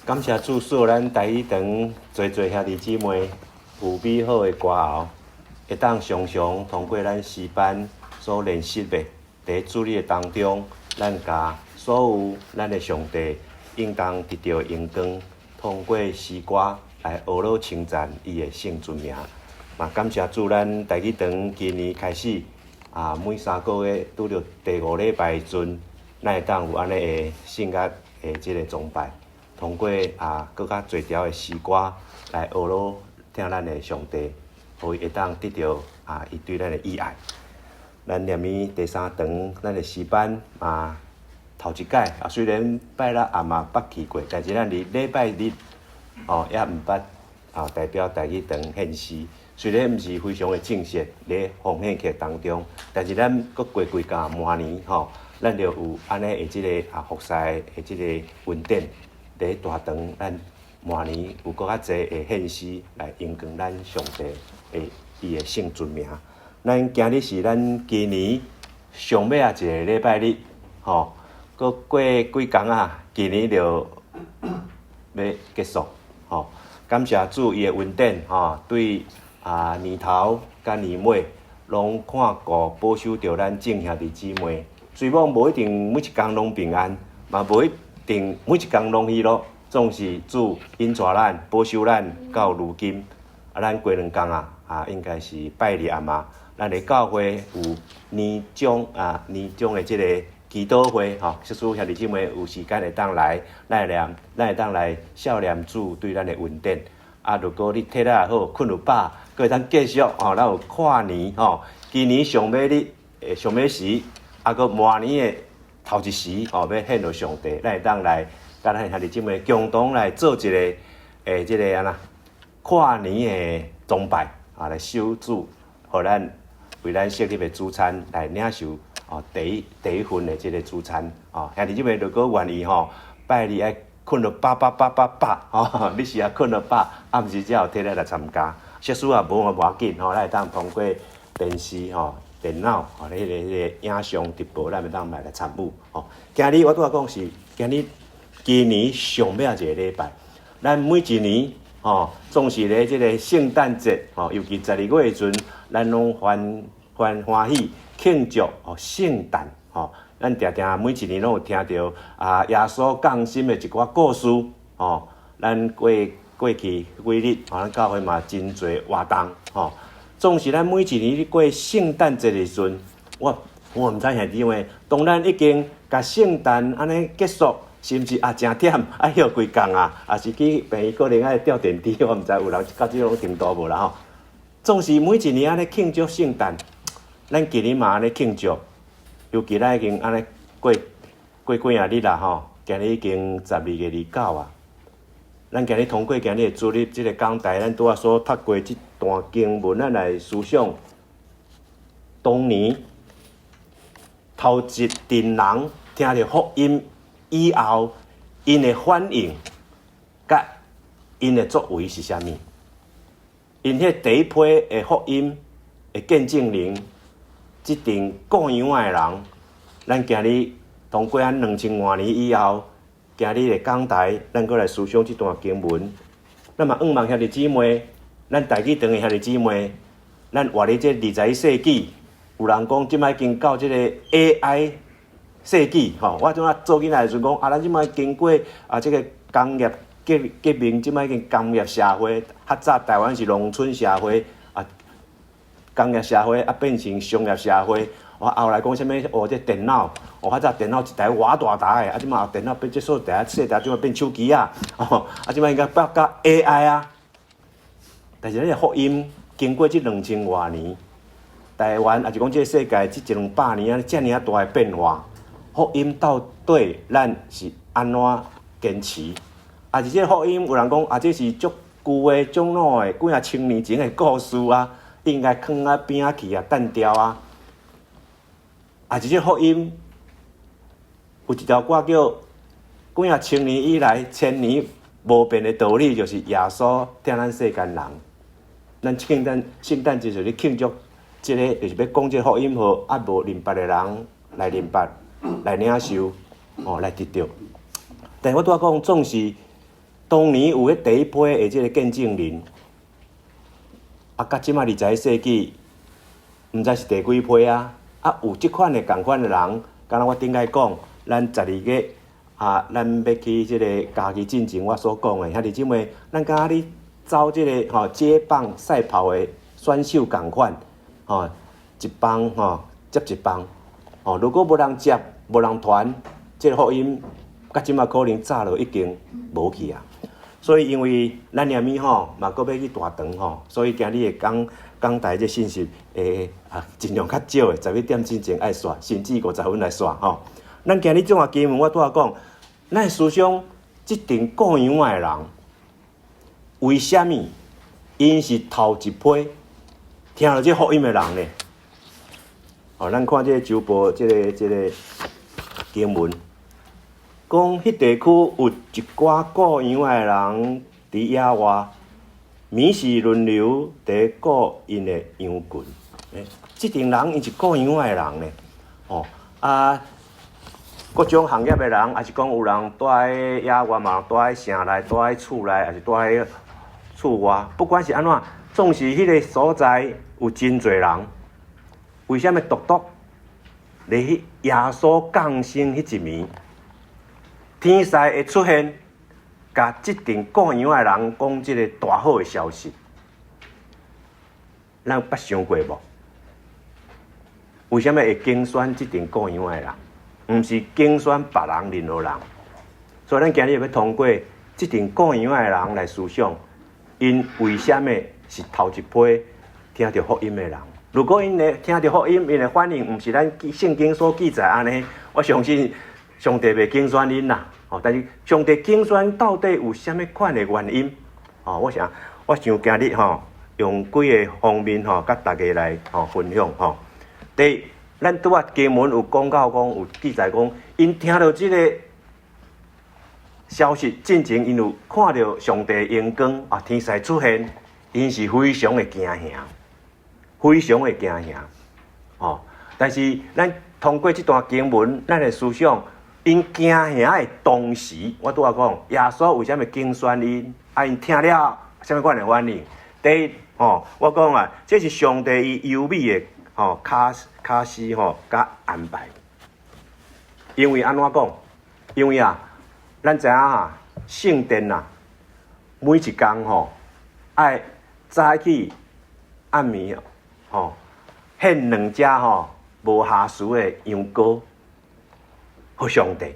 感謝主賜咱台語堂濟濟兄弟姊妹有美好的歌喉，會當常常通過咱詩班所練習的，佇主日的當中，咱共所有咱的上帝應當得著榮光，通過詩歌來呵咾稱讚伊的聖尊名。嘛感謝主，咱台語堂今年開始啊，每3個月拄著第五禮拜的時陣，咱會當有按呢的聖樂的這个崇拜。通過啊，閣較濟條的詩歌來呵咾疼咱的上帝，予伊會當得著啊，伊對咱的意愛。咱連咪第三堂，咱的詩班啊，頭一擺啊，雖然拜六暗嘛捌去過，但是咱佇禮拜日哦，猶毋捌啊代表台語堂獻詩。雖然毋是非常的正式，佇奉獻冊當中，但是咱閣過幾工明年吼，咱就有按呢的這个啊服侍的這个恩典。佇大堂，咱明年有閣較濟的獻詩來榮光咱上帝的伊的聖尊名。咱今日是咱今年上尾仔一個禮拜日，吼，閣過幾工啊，今年就欲結束，吼。感謝主伊的恩典，吼，對啊年頭佮年尾攏看顧保守著咱眾兄弟姊妹。雖罔無一定每一工攏平安，嘛無一定每一工攏喜樂，總是主引帶咱、保守咱到如今。啊，咱過兩工啊，啊，應該是拜日暗嘛。咱的教會有年終啊，年終的這个祈禱會，吼，假使兄弟姊妹有時間會當來，咱會當來數念主對咱的恩典。啊，如果你體力也好，睏有飽，閣會當繼續吼，咱有跨年吼，今年上尾日的上尾時，啊，閣明年的頭一時吼，欲獻予上帝，咱會當來，佮咱兄弟姊妹共同來做一个這个按怎跨年的崇拜啊，來守主，予咱為咱設立的主餐來領受哦，第一份的這个主餐哦，兄弟姊妹如果願意吼，拜日愛睏予飽飽飽飽飽吼，你是愛睏予飽，暗時才有體力來參加。設使也無嘛無要緊吼，咱會當通過電視吼、電腦吼，彼个影像直播，咱會當來參與吼。今日我拄仔講是今日今年上尾仔一个禮拜，咱每一年吼，總是咧這个聖誕節吼，尤其12月的時陣，咱攏歡歡歡喜慶祝吼聖誕吼。咱定定每一年攏有聽著啊，耶穌降生的一寡故事吼。咱過去幾日吼，咱教會嘛真濟活動吼。總是咱每一年咧過聖誕節的時陣，我毋知兄弟們，當咱已經共聖誕按呢結束，是毋是啊誠忝愛歇幾工啊？抑是去病院可能愛吊電池，我毋知有人到這種程度無啦吼。總是每一年按呢慶祝聖誕，咱今年嘛按呢慶祝，尤其咱已經按呢過過幾仔日啦吼，今日已經12月29啊。咱今日通過今日的主日這个講台，咱拄仔所讀過這段經文，咱來思想當年頭一陣人聽著福音以後，𪜶的反應佮𪜶的作為是啥物？𪜶彼第一批的福音的見證人，這陣顧羊仔的人，咱今日通過按2000外年以後，今日的講台，咱閣來思想這段經文。咱嘛向望兄弟姊妹，咱台語堂的兄弟姊妹，咱活佇這21世紀，有人講這擺已經到這个 AI 世紀吼。我陣仔做囡仔的時陣講啊，咱這擺經過啊這个工業革命，這擺已經工業社會，較早台灣是農村社會啊，工業社會啊變成商業社會。我後來講啥物？哦，這電腦，哦，較早電腦一台偌大台的，啊，這擺電腦變這細台，細台這擺變手機啊，哦，啊，這擺應該變甲 AI 啊。但是咱的福音經過這2000外年，台灣抑是講這个世界這一兩百年啊，遮爾仔大的變化，福音到底咱是按怎堅持？啊，是這个福音有人講啊，這是足舊的、足老的幾若千年前的故事啊，應該囥佇邊仔去啊，擲掉啊。啊，這個福音有一條歌叫幾若千年以來千年無變的道理，就是耶穌疼咱世間人。咱聖誕節就是慶祝這个，就是欲講這個福音，予猶無認捌的人來認捌、來領受、哦，來得著。但我拄仔講，總是當年有彼第一批的這个見證人，啊，到這馬21世紀，毋知是第幾批啊？啊，有這款的仝款的人，敢若我頂擺講，咱12月啊，咱欲去這个家己進前我所講的，兄弟姊妹，咱敢若咧走這个吼接棒賽跑的選手仝款，吼，一棒吼接一棒，吼，如果無人接，無人傳，這个福音，到這馬可能早就已經無去啊。所以因為咱遐物吼嘛，閣欲去大堂吼，所以今日的講講台這信息會啊盡量較少的，11點進前愛煞，甚至50分來煞吼。咱今日這段經文我拄仔講，咱思想這陣顧羊仔的人，為啥物𪜶是頭一批聽著這福音的人呢？哦，咱看這个周報，這个經文。講彼地區有一寡顧羊仔的人佇野外，暝時輪流佇顧𪜶的羊群。欸，這陣人𪜶是顧羊仔的人呢。哦，啊，各種行業的人，抑是講有人蹛佇野外嘛，蹛佇城內，蹛佇厝內，抑是蹛佇厝外，不管是按怎，總是彼个所在有真濟人。為啥物獨獨佇彼耶穌降生彼一暝？天使會出現，共這陣顧羊仔的人講這个大好的消息，咱捌想過無？為啥物會揀選這陣顧羊仔的人？毋是揀選別人任何人。所以咱今日欲通過這陣顧羊仔的人來思想，𪜶為啥物是頭一批聽著福音的人？如果𪜶會聽著福音，𪜶的反應毋是咱聖經所記載按呢，我相信上帝袂揀選𪜶啦。哦，但是上帝揀選到底有啥物款的原因？哦，我想今日吼，用幾个方面吼，佮大家來吼分享吼。第一，咱拄仔經文有講到講，有記載講，𪜶聽著這个消息，進前𪜶有看著上帝榮光啊，天使出現，𪜶是非常的驚嚇，非常的驚嚇。哦，但是咱通過這段經文，咱的思想，𪜶驚嚇的同時，我拄仔講，耶穌為啥物揀選𪜶？啊，𪜶聽了啥物款的反應？第一，吼，我講啊，這是上帝伊優美的吼巧巧思吼佮安排。因為按怎講？因為啊，咱知影啊，聖殿啊，每一工吼愛早起暗暝吼獻兩隻吼無瑕疵的羊羔。予上帝，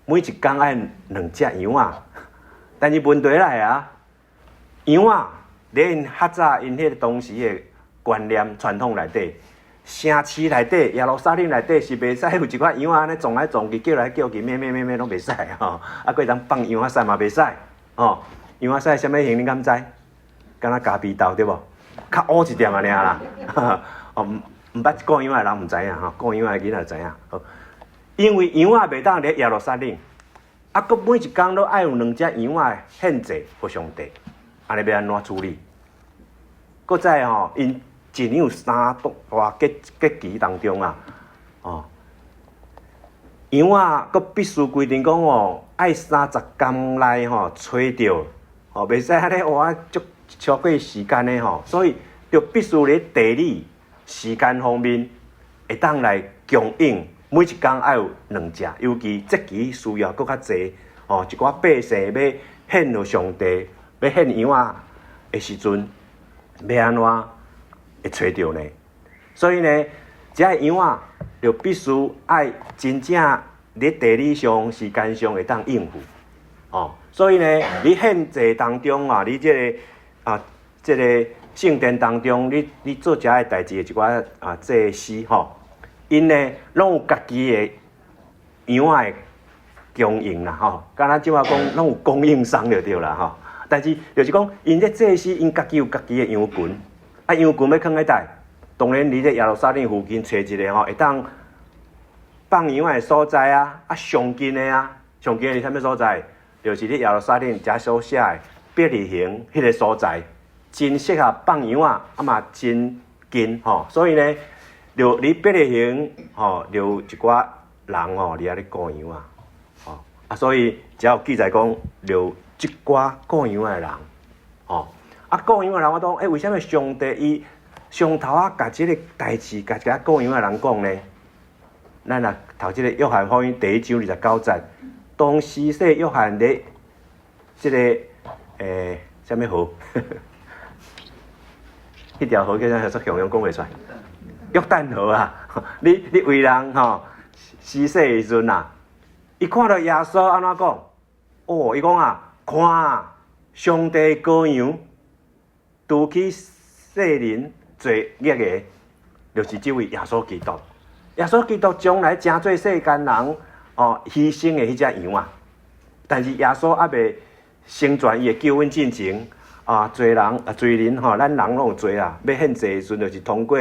每一工愛兩隻羊仔，但是問題來啊，羊仔佇𪜶較早𪜶彼个當時的觀念傳統內底，城市內底耶路撒冷內底是袂使有一寡羊仔按呢撞來撞去，叫來叫去，咩咩咩咩攏袂使吼。啊，閣會當放羊仔屎嘛袂使吼。羊仔屎啥物形你敢知？敢若咖啡豆對無？較烏一點仔爾啦。哦，毋捌顧羊仔的人毋知影吼，顧羊仔的囡仔知影。好，因為羊仔袂當佇耶路撒冷，啊，閣每一工攏愛有兩隻羊仔獻祭予上帝，按呢欲按怎處理？閣再吼，𪜶一年有三大節節期當中啊，哦，羊仔閣必須規定講哦，愛30工內吼揣著，哦，袂使按呢哇足超過時間的吼，所以就必須佇地理時間方面會當來供應。每一工愛有兩隻，尤其節期需要閣較濟，哦，一寡百姓欲獻予上帝，欲獻羊仔的時陣，欲按怎會揣著呢？所以呢，這个羊仔就必須愛真正佇地理上、時間上會當應付，哦，所以呢，你獻祭當中啊，你這个啊，這个聖殿當中，你做這个代誌的一寡啊祭司吼。𪜶呢，攏有家己的羊仔的供應啦，吼，敢若這馬講，攏有供應商就對啦，吼。但是就是講，𪜶這祭司，𪜶家己有家己的羊群，啊，羊群欲囥佇佗？當然，佇這耶路撒冷附近揣一个吼，會當放羊仔的所在啊，啊，上近的啊，上近的是啥物所在？就是佇耶路撒冷遮所寫的伯利恆彼个所在，真適合放羊仔，啊嘛真近吼，所以呢，就佇伯利恆吼，就有一寡人吼佇遐咧顧羊仔，吼，啊，所以只有記載講，著這寡顧羊仔的人，吼，啊顧羊仔的人我講，欸，為啥物上帝伊上頭仔共這個代誌，共這顧羊仔的人講呢？咱若讀這個約翰福音第一章29節，當施洗約翰佇這個啥物河？彼條河叫啥？說形容講袂出來。約旦河啊！你為人吼施洗的時陣啊，伊看著耶穌按怎講？哦，伊講啊，看啊，上帝羔羊，除去世人罪孽的，就是這位耶穌基督。耶穌基督將來成做世間人哦犧牲的彼隻羊啊！但是耶穌猶未成全伊的救恩進程啊，罪人啊，罪人吼，咱人攏有罪啊，欲獻祭的時陣，就是通過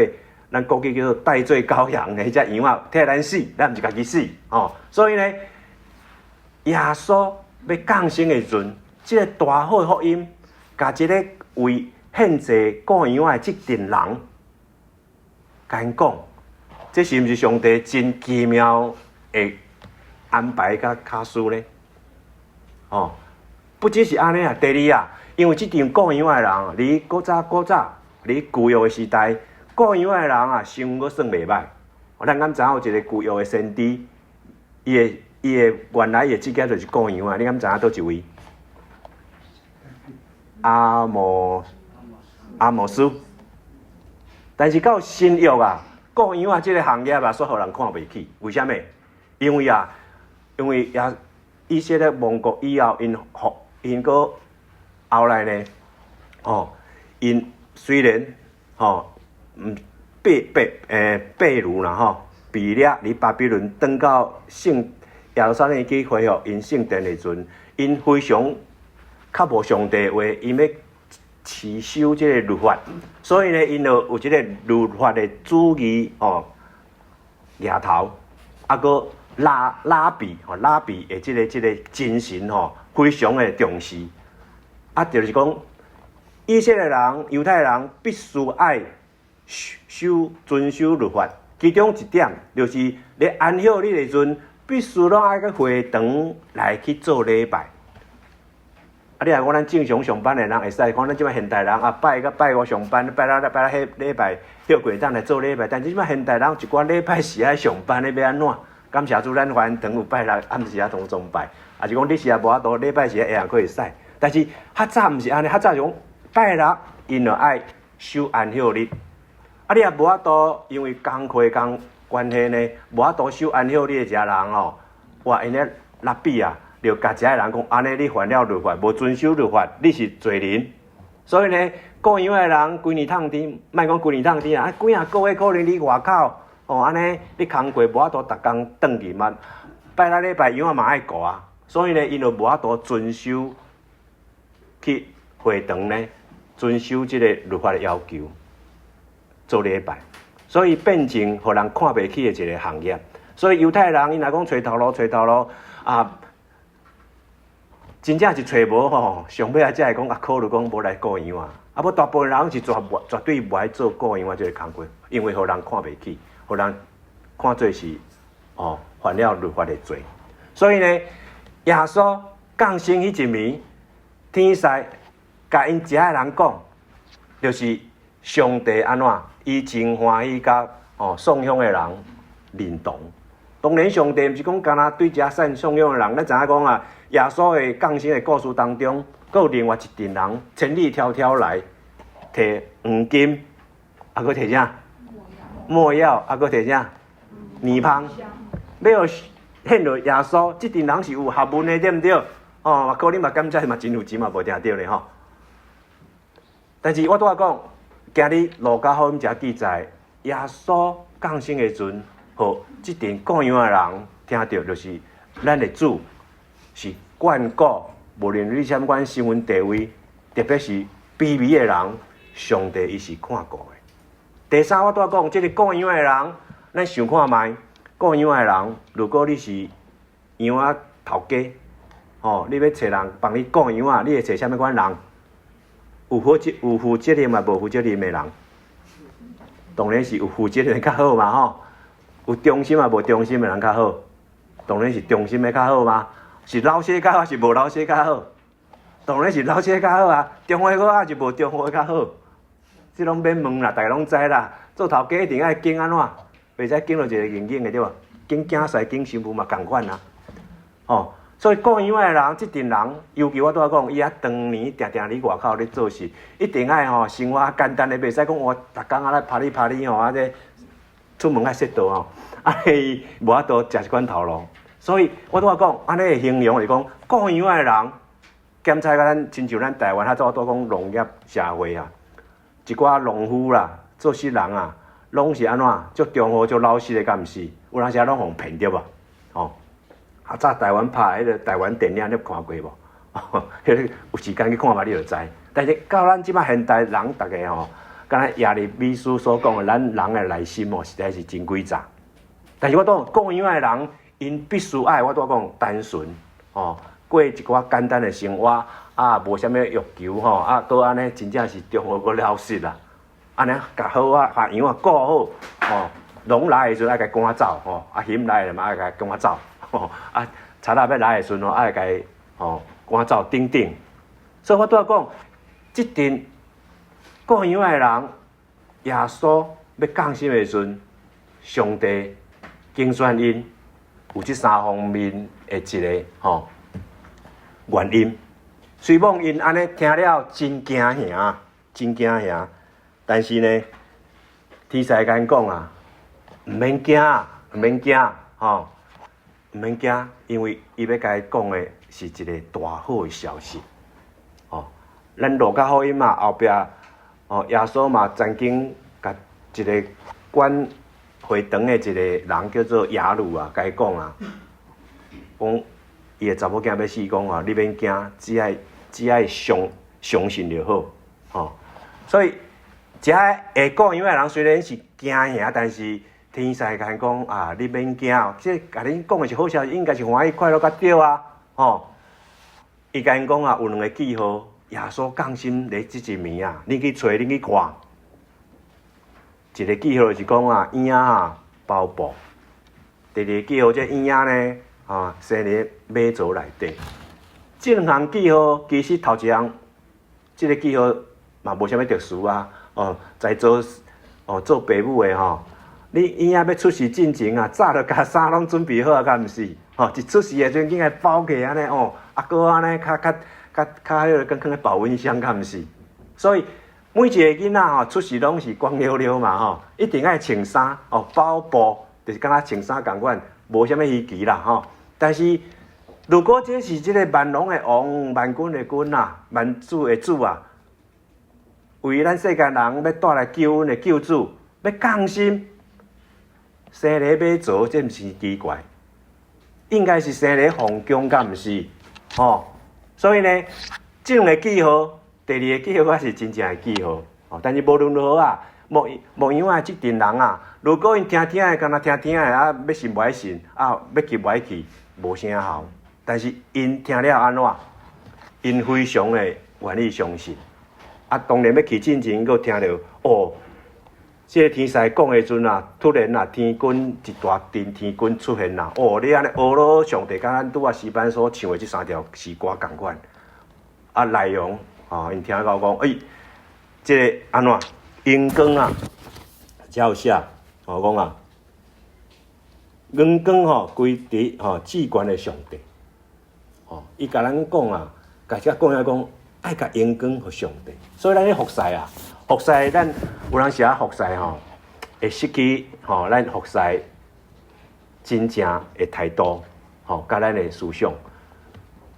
咱國語叫做代罪羔羊的彼隻羊仔，替咱死，咱毋是家己死吼。所以呢，耶穌欲降生的時陣，這個大好的福音，共這个為獻祭顧羊仔的這陣人，共𪜶講，這是毋是上帝真奇妙的安排佮巧思呢？哦，不只是按呢啊，第二啊，因為這陣顧羊仔的人，佇古早古早，佇舊約的時代，顧羊仔的人啊，身份閣算袂䆀。咱敢知影有一個舊約的先知，伊的原來伊的職業就是顧羊仔，你敢知影佗一位？阿摩司。但是到新約啊，顧羊仔這個行業啊，煞予人看袂起。為啥物？因為啊，因為也以色列亡國以後，𪜶復𪜶閣後來呢，哦，𪜶雖然吼，毋被擄啦吼，被掠佇巴比倫轉到聖耶路撒冷去恢復𪜶聖殿的時陣，𪜶非常較無上帝話，𪜶欲持守這個律法，所以呢，𪜶就有這個律法的主義吼，額頭，啊，閣拉比吼，拉比的這個精神吼，非常的重視。啊，就是講以色列人、猶太人必須愛守遵守律法，其中一點就是咧安息日的時陣，必須攏愛去會堂來去做禮拜。啊，你若講咱正常上班的人會使講，咱這擺現代人啊，拜佮拜五上班，拜六拜六彼禮拜歇過當來做禮拜。但是這擺現代人一寡禮拜是愛上班的，欲按怎？感謝主，咱華人堂有拜六暗時仔當崇拜，抑是講你是也無法度禮拜時會用閣會使。但是較早毋是按呢，較早是講拜六𪜶就愛守安息日。啊，你若無法度，因為工課工關係呢，無法度守安息日的遮人吼，哇，𪜶咧拉比啊，就共遮的人講，按呢你犯了律法，無遵守律法，你是罪人。所以呢，顧羊的人規年褪天，莫講規年褪天啊，幾若個月可能佇外口，哦，按呢你工課無法度逐工轉去嘛，拜六禮拜羊仔嘛愛顧啊，所以呢，𪜶就無法度遵守去會堂呢，遵守這個律法的要求做禮拜，所以變成予人看袂起的一個行業。所以猶太人𪜶若講揣頭路，揣頭路啊，真正是揣無吼，上尾仔才會講啊，考慮講無來顧羊仔。啊，無大部分人是絕絕對無愛做顧羊仔這個工課，因為予人看袂起，予人看做是哦犯了律法的罪。所以呢，耶穌降生彼一暝，天使共𪜶遮的人講，就是上帝按怎，伊真歡喜佮哦頌享的人認同。當然，上帝毋是講干焦對遮散頌享的人，咱知影講啊，耶穌的降生的故事當中，閣有另外一陣人千里迢迢來，提黃金，啊，閣提啥？沒藥，啊，閣提啥？乳香，欲獻予耶穌，這陣人是有學問的，對毋對？哦，可能嘛感覺嘛真有錢嘛，無定著咧吼。但是我拄仔講，今日路加福音遮記載，耶穌降生的時陣，予這陣顧羊的人聽著，就是咱的主是眷顧，無論你啥物款身份地位，特別是卑微的人，上帝伊是看顧的。第三，我拄仔講，這個顧羊的人，咱想看覓，顧羊的人，如果你是羊仔頭家，吼，你欲揣人幫你顧羊仔，你會揣啥物款人？有負責任嘛，無負責任的人，當然是有負責任較好嘛，吼。有忠心嘛，無忠心的人較好，當然是忠心的較好嘛。是老實較好，抑是無老實較好？當然是老實較好啊！中和好抑是無中和較好？這攏免問啦，大家攏知啦。做頭家一定愛揀按怎？袂使揀落一个硬硬的對無？揀囝婿揀新婦嘛仝款啊！吼，所以顧羊仔的人，這陣人，尤其我拄仔講，伊啊長年定定佇外口咧做事，一定愛吼生活簡單的，袂使講我逐工啊咧拍哩拍哩吼，啊這出門愛踅道吼，啊伊無法度食一款頭路。所以我拄仔講，按呢形容是講，顧羊仔的人，檢查共咱親像咱台灣，較早拄講農業社會啊，一寡農夫啦，做事人啊，攏是按怎足忠厚、足老實的，敢毋是？有當時攏予騙對無？吼，啊早台灣拍彼个台灣電影，你有看過無？彼个有時間去看覓，你就知。但是到咱這擺現代人，逐家吼，敢若耶利米書所講的，咱人的內心哦，實在是真詭詐。但是我講顧羊仔的人，𪜶必須愛我拄仔講單純，吼，過一寡簡單的生活，啊，無啥物欲求吼，啊，閣按呢真正是忠厚閣老實啦。按呢共好啊，共羊仔顧好，吼，狼來的時陣愛共趕走，吼，啊，熊來的嘛愛共趕走，吼，啊，賊仔欲來的時陣吼，愛共吼趕走等等。所以我拄仔講，這陣顧羊仔的人，耶穌欲降生的時陣，上帝揀選𪜶有這三方面的一个吼原因。雖罔𪜶按呢聽了真驚嚇，真驚嚇，但是呢，天使共𪜶講啊，毋免驚，毋免驚，吼，毋免驚，因為伊欲共伊講的是一个大好的消息，吼。咱路加福音嘛，後壁，哦，耶穌嘛曾經共一个管會堂的一个人叫做睚魯啊，共伊講啊，講伊的查某囝欲死，講啊，你免驚，只愛相信就好，吼。所以，遮會顧羊的人雖然是驚嚇，但是天使共𪜶講啊，你免驚，這共恁講的是好消息，應該是歡喜快樂才對啊，吼。伊共𪜶講啊，有兩个記號，耶穌降生佇這一暝啊，恁去揣，恁去看。一个記號就是講啊，嬰仔啊包布；第二个記號，這嬰仔呢，啊生佇馬槽內底。這兩項記號其實頭一項，這个記號嘛無啥物特殊啊。哦，在做哦做爸母的吼，你嬰仔欲出世進前啊，早就共衫攏準備好啊，敢毋是？吼，一出世的時陣，緊共包起按呢哦，啊，閣按呢較較較較彼个，敢囥佇保溫箱，敢毋是？所以每一个囡仔吼出世攏是光溜溜嘛吼，一定愛穿衫哦，包布，就是敢若穿衫仝款，無啥物稀奇啦吼。但是如果這是這个萬王的王、萬軍的軍啊、萬主的主啊，為咱世間人欲帶來救恩的救主，欲降生，生佇馬槽，這毋是奇怪？應該是生佇皇宮，敢毋是？吼，所以呢，這兩个記號，第二个記號才是真正的記號。哦，但是無論如何啊，牧羊仔這陣人啊，如果𪜶聽聽的，敢若聽聽的啊，欲信無愛信，啊，欲去無愛去，無啥效。但是𪜶聽了按怎？𪜶非常的願意相信。啊，當然欲去進前，閣聽著哦，這个天使講的時陣啊，突然啊，天軍一大陣天軍出現啦！哦，你按呢學囉上帝，佮咱拄仔詩班所唱的這三條詩歌仝款。啊，內容哦，𪜶聽到講，欸，這个按怎榮光啊，遮有寫，哦講啊，榮光吼歸佇吼至懸的上帝。哦，伊共咱講啊，共遮講遐講，愛共榮光予上帝。所以咱咧服侍啊，服侍咱有當時啊服侍吼，會失去吼咱服侍真正的態度，吼，佮咱的思想，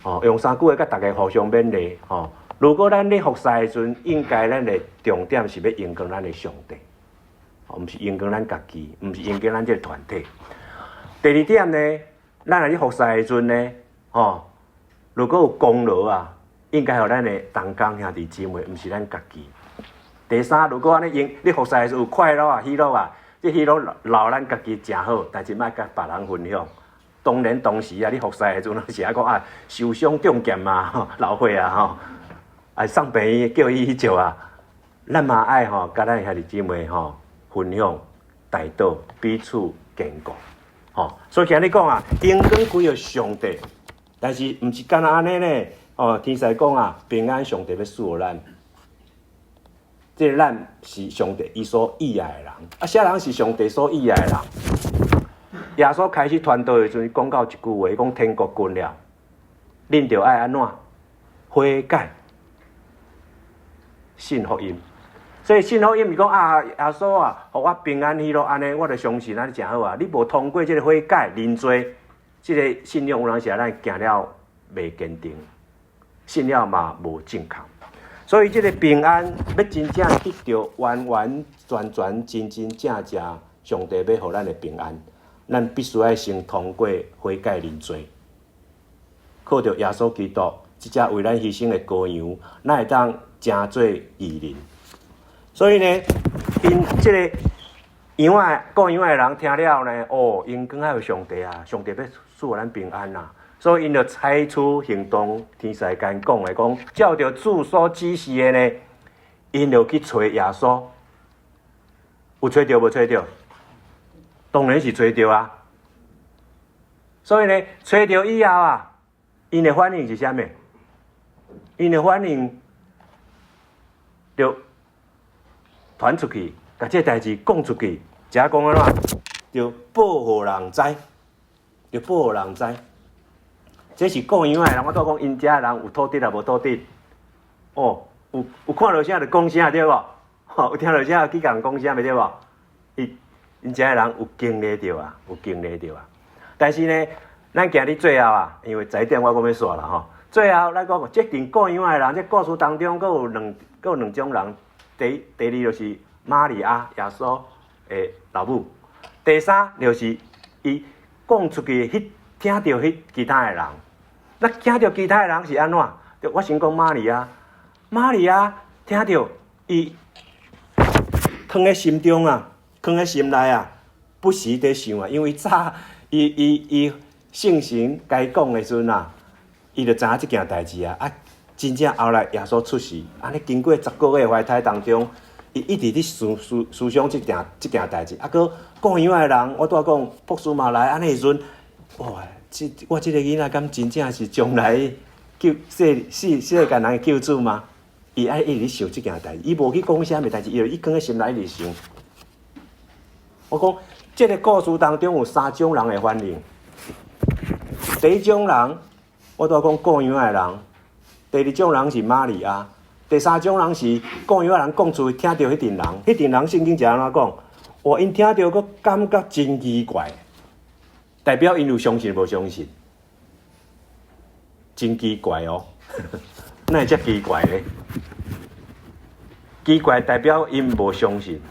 吼，用三句話共大家互相勉勵，吼。如果咱咧服侍的時陣，應該咱的重點是欲榮光咱的上帝，吼，毋是榮光咱家己，毋是榮光咱這個團體。第二點呢，咱若咧服侍的時陣呢，吼，如果有功勞啊，應該予咱的同工兄弟姊妹，毋是咱家己。第三，如果按呢你服侍的時有快樂啊、喜樂啊，這喜樂留咱家己誠好，但是莫共別人分享。當然當時啊，你服侍的時陣，是愛講啊，受傷中劍啊，流血啊，吼，啊送病院叫伊去照啊，咱嘛愛吼，共咱兄弟姊妹吼分享、代禱，彼此堅固，吼。所以今日講啊，榮光歸予上帝。但是毋是干焦按呢呢？哦，天使講啊，平安上帝欲賜予咱。這个咱是上帝伊所喜愛的人，啊，啥人是上帝所喜愛的人？耶穌開始傳道的時陣，講到一句話，伊講天國近了，恁著愛按怎悔改，信福音。所以信福音是講啊，耶穌啊，予我平安喜樂，按呢，我就相信按呢誠好啊。你無通過這个悔改認罪，這个信仰有當時啊，咱行了袂堅定，信仰嘛無正確。所以這个平安欲真正得著完完全全、真真正正，上帝欲予咱的平安，咱必須愛先通過悔改認罪，靠著耶穌基督這隻為咱犧牲的羔羊，咱會當成做義人。所以呢，𪜶這个羊仔顧羊仔的人聽了呢，哦，𪜶感覺有上帝啊，上帝欲賜予咱平安啊，所以𪜶就採取行動。天使共𪜶講的講，照著主所指示的呢，𪜶就去揣耶穌。有揣著無揣著？當然是揣著啊。所以呢，揣著以後啊，𪜶的反應是啥物？𪜶的反應就傳出去，共這个代誌講出去，這講按怎？就報予人知，就報予人知。這是顧羊仔的人，我拄講𪜶遮的人有土直抑無土直？哦，有看著啥就講啥對無？吼，有聽著啥去共人講啥，對無？𪜶遮的人有經歷著啊，有經歷著啊。但是呢，咱今日最後啊，因為十一點我閣欲煞啦吼。最後咱講，這陣顧羊仔的人，這故事當中閣有兩種人。第二就是瑪利亞，耶穌的老母。第三就是伊講出去，彼聽著彼其他的人。那聽著其他的人是按怎？就我先講瑪利亞，瑪利亞聽著伊囥佇心中啊，囥佇心內啊，不時佇想啊，因為早伊聖神共伊講的時陣啊，伊就知影這件代誌啊。啊，真正後來耶穌出世，按呢經過10個月懷胎當中，伊一直佇思想這件代誌。啊，閣顧羊仔的人，我拄仔講博士嘛來，按呢時陣，哇！這我這个囡仔敢真正是將來救世世間人的救主嗎？伊愛一直想這件代誌，伊無去講啥物代誌，伊就伊囥佇心內一直想。我講這个故事當中有三種人的反應。第一種人，我拄仔講顧羊仔的人；第二種人是瑪利亞；第三種人是顧羊仔人講出去聽著彼陣人，彼陣人聖經是按怎講？哇！𪜶聽著閣感覺真奇怪，代表𪜶有相信無相信？真奇怪哦，哪會遮奇怪呢？奇怪代表𪜶無相信，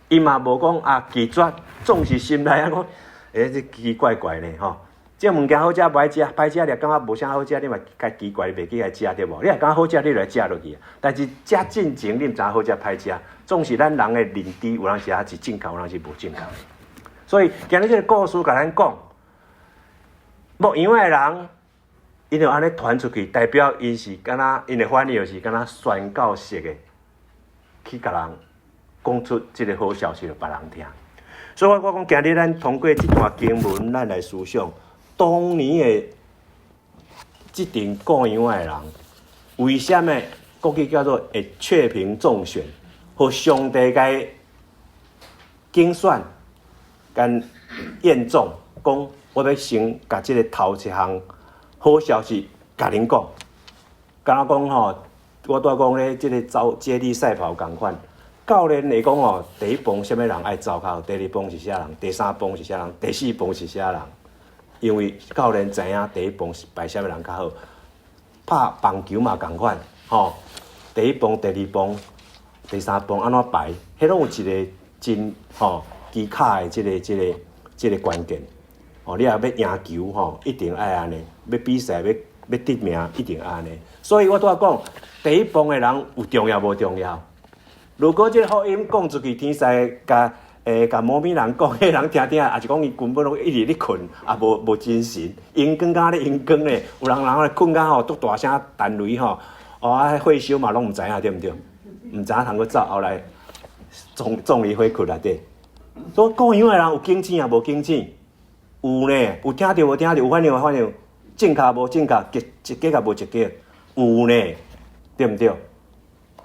伊嘛無講啊拒絕，總是心內啊講，欸，這奇怪怪呢吼。這物件好食無愛食，歹食你感覺無啥好食，你嘛較奇怪，你袂去來食對無？你若感覺好食，你就來食落去。但是食進前，你毋知好食歹食，總是咱人的認知有當時啊是正確，有當時無正確。所以今日這个故事共咱講，牧羊的人，𪜶就按呢傳出去，代表𪜶是敢若𪜶的反應就是敢若宣告式的，去共人講出這个好消息，予別人聽。所以我講今日咱通過這段經文，咱來思想當年的這陣顧羊仔的人，為啥物國語叫做會雀屏中選，予上帝共揀選、共驗中，講我欲先共這个頭一項好消息共恁講。敢若講吼，我拄仔講咧，這个走接力賽跑仝款，教練會講吼，第一棒啥物人愛走較好，第二棒是啥人，第三棒是啥人，第四棒是啥人。因為教練知影第一棒是排啥物人較好，拍棒球嘛仝款，吼，第一棒、第二棒、第三棒按怎排，彼攏有一個真吼技巧的這個關鍵。哦，你若欲贏球吼，一定愛按呢；欲比賽欲得名，一定愛按呢。所以我拄仔講，第一棒的人有重要無重要？如果這个福音講出去，天使共共某物人講，彼人聽聽，抑是講伊根本攏一直咧睏，也無精神，熒光敢若咧熒光咧，有人咧睏甲吼，足大聲彈雷吼，哦啊火燒嘛攏毋知影對毋對？毋知影通閣走，後來撞佇火窟內底。所以顧羊的人有警醒抑無警醒？有呢，有聽著無聽著？有反應無反應？正確無正確，一個佮無一個有呢，對毋對？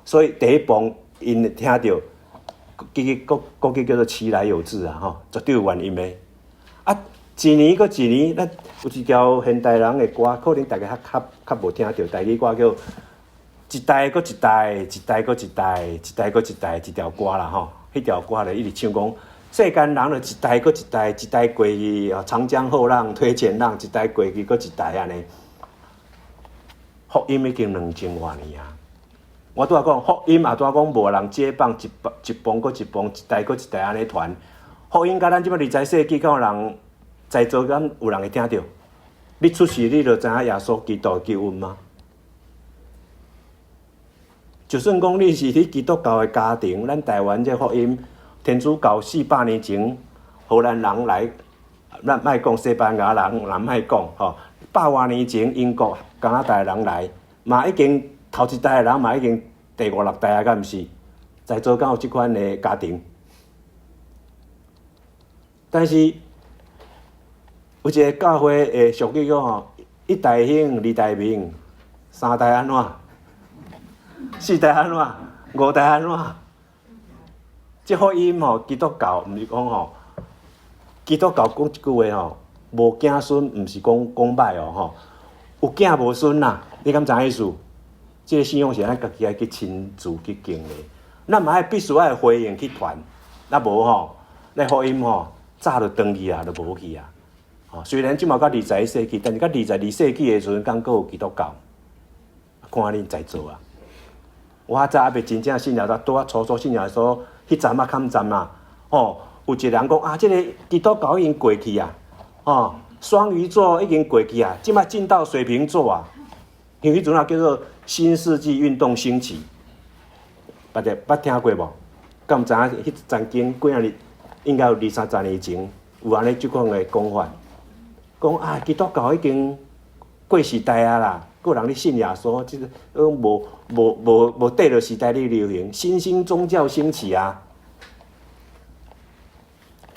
所以第一步，𪜶聽著，其實國語叫做其來有自啊，吼，絕對有原因的。啊，一年閣一年，咱有一條現代人的歌，可能大家較無聽著，台語歌叫一代閣一代，一代閣一代，一代閣一代，一條歌啦吼。彼條歌咧一直唱講，世間人就一代閣一代，一代過去，長江後浪推前浪，一代過去閣一代按呢。福音已經2000外年啊！我拄仔講福音，也拄仔講無人接棒，一棒一棒閣一棒，一代閣一代按呢傳。福音佮咱這擺21世紀，敢有人在座敢有人會聽著？你出世你就知影耶穌基督的救恩嗎？就算講你是佇基督教的家庭，咱台灣這福音天主教400年前荷蘭人來，咱莫講西班牙人，咱莫講吼。百外年前英國、加拿大人來，嘛已經頭一代的人嘛已經第五六代啊，敢毋是？在座敢有這款的家庭？但是有一個教會的俗語講吼：一代興，二代明，三代按怎？四代按怎？五代按怎？這福音吼，基督教毋是講吼，基督教講一句話吼，無子孫毋是講講歹哦吼，有囝無孫啦，你敢知影意思？這個信仰是咱家己愛去親自去經歷，咱嘛愛必須愛回應去傳，若無吼，咱福音吼早就斷去啊，就無去啊。吼，雖然這馬到21世紀，但是到22世紀的時陣，敢閣有基督教？看恁在座啊！我較早猶未真正信耶穌，拄仔初初信耶穌，彼陣仔坎站啊，吼，有一個人講啊，這個基督教已經過去啊，吼，雙魚座已經過去啊，這馬進到水瓶座啊，因為彼陣啊叫做新世紀運動興起，捌者捌聽過無？敢毋知影？彼曾經幾仔日，應該有二三十年前有按呢這款的講法，講啊，基督教已經過時代啊啦，閣有人咧信耶穌，這個攏無綴著時代咧流行，新興宗教興起啊。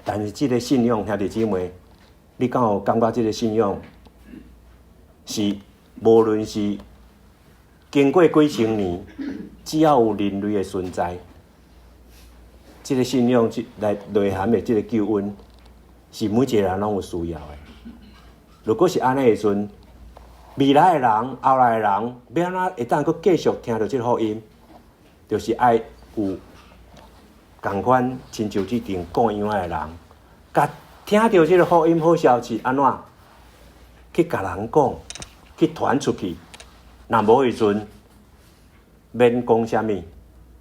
但是這個信仰，兄弟姊妹，你敢有感覺這個信仰是無論是經過幾千年，只要有人類的存在，這個信仰來內涵的這個救恩，是每一個人攏有需要的。如果是按呢的時陣，未來的人、後來的人，欲按怎會當閣繼續聽著這個福音，就是愛有仝款親像這陣顧羊仔的人，共聽著這個福音好消息，按怎去共人講，去傳出去。若無的時陣，免講啥物，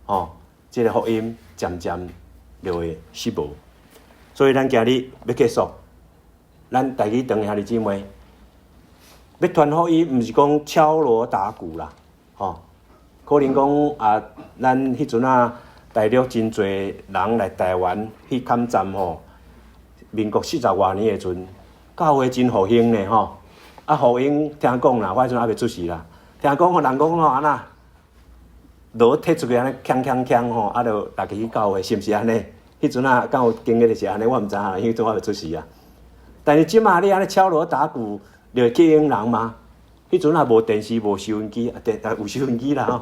吼，這個福音漸漸就會式無。所以咱今日欲結束，咱台語堂兄弟姊妹，欲傳福音，毋是講敲鑼打鼓啦，吼，可能講啊，咱彼陣啊，大陸真濟人來台灣去坎站吼，民國四十外年的時陣，教會真復興呢，吼，啊復興聽講啦，我彼陣猶未出世啦，聽講吼人講吼按怎，鑼提出去按呢鏘鏘鏘吼，啊就逐家去教會，是毋是按呢？彼陣啊，敢有經歷的是按呢，我毋知影，因為彼陣我猶未出世啊。但是這馬你按呢敲鑼打鼓，就會吸引人嗎？彼陣也無電視，無收音機，啊電啊有收音機啦吼。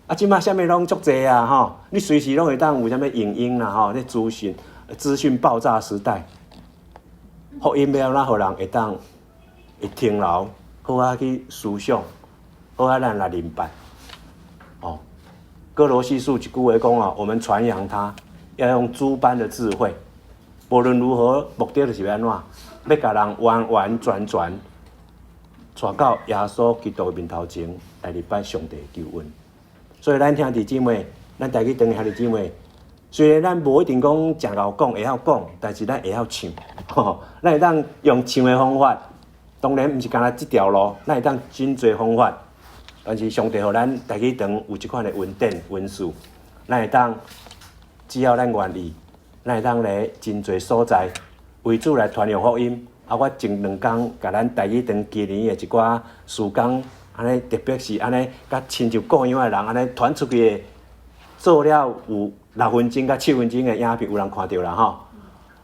啊，這馬啥物攏足濟啊吼！你隨時攏會當有啥物影音啦吼，咧資訊爆炸時代，福音欲按怎予人會當會停留，好啊去思想，好啊咱來明白。哦，歌羅西書一句話講啊，我們傳揚他，要用諸般的智慧。無論如何，目的就是欲按怎，欲共人完完全全帶到耶穌基督的面頭前來禮拜上帝的救恩。所以，咱兄弟姊妹，咱台語堂的兄弟姊妹，雖然咱無一定講誠𠢕講，會曉講，但是咱會曉唱，吼，咱會當用唱的方法，當然毋是干焦這條路，咱會當真濟方法。但是上帝予咱台語堂有這款的恩典恩賜，咱會當只要咱願意，咱會當來真濟所在為主來傳揚福音。啊，我前兩工共咱台語堂今年的一寡事工，按呢特別是按呢，共親像顧羊的人按呢傳出去的，做了有6分鐘佮7分鐘的影片，有人看著啦吼。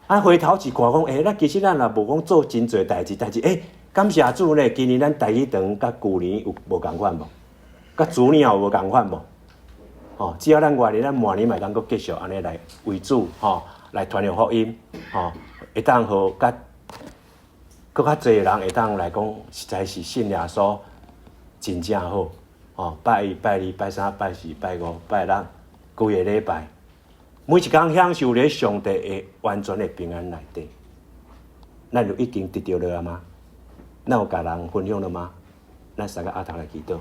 啊，回頭一看講，欸，咱其實咱也無講做真濟代誌，但是欸，感謝主呢，今年咱台語堂佮舊年有無仝款無？佮主年也有無仝款無？吼，只要咱願意，咱明年嘛會當閣繼續按呢來為主吼，來傳揚福音吼，會當予較閣較濟人會當來講，實在是信耶穌真正好。吼，拜一、拜二、拜三、拜四、拜五、拜六，規个禮拜，每一工享受咧上帝的完全的平安內底。咱就已經得著了嗎？咱有共人分享了嗎？咱三个阿頭來祈禱。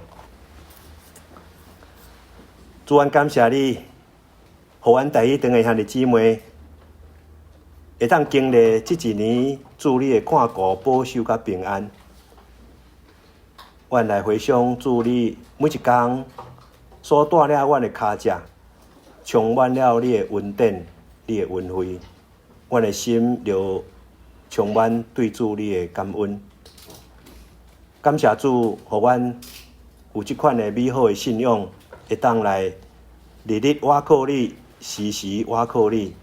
主，阮感謝你，予阮台語堂的兄弟姊妹，會當經歷這一年主你的看顧、保守佮平安。阮來回想主你每一工所帶領阮的跤跡，充滿了你的恩典、你的恩惠，阮的心就充滿對主你的感恩。感謝主，予阮有這款的美好的信仰，會當來日日倚靠你，時時倚靠你。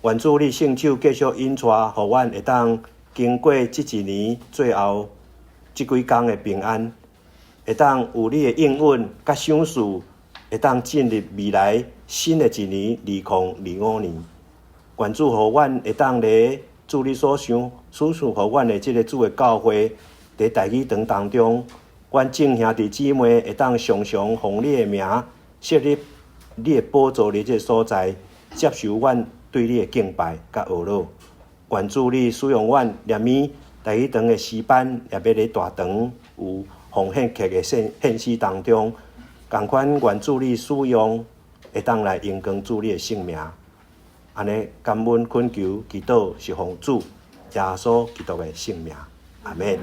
願主你聖手繼續引帶，予阮會當經過這一年最後這幾工的平安，會當有你的應允佮賞賜，會當進入未來新的一年2025年。願主予阮會當佇主你所賞所賜予阮的這个主的教會，佇台語堂當中，阮眾兄弟姊妹會當常常奉你的名設立你的寶座佇這个所在，接受阮對你的敬拜佮阿羅。願主你使用阮連物台語堂的詩班，也欲佇大堂有奉獻客的獻獻詩當中，仝款願主你使用，會當來榮光主你的聖名。按呢感恩懇求祈禱是奉主耶穌基督的聖名，阿們。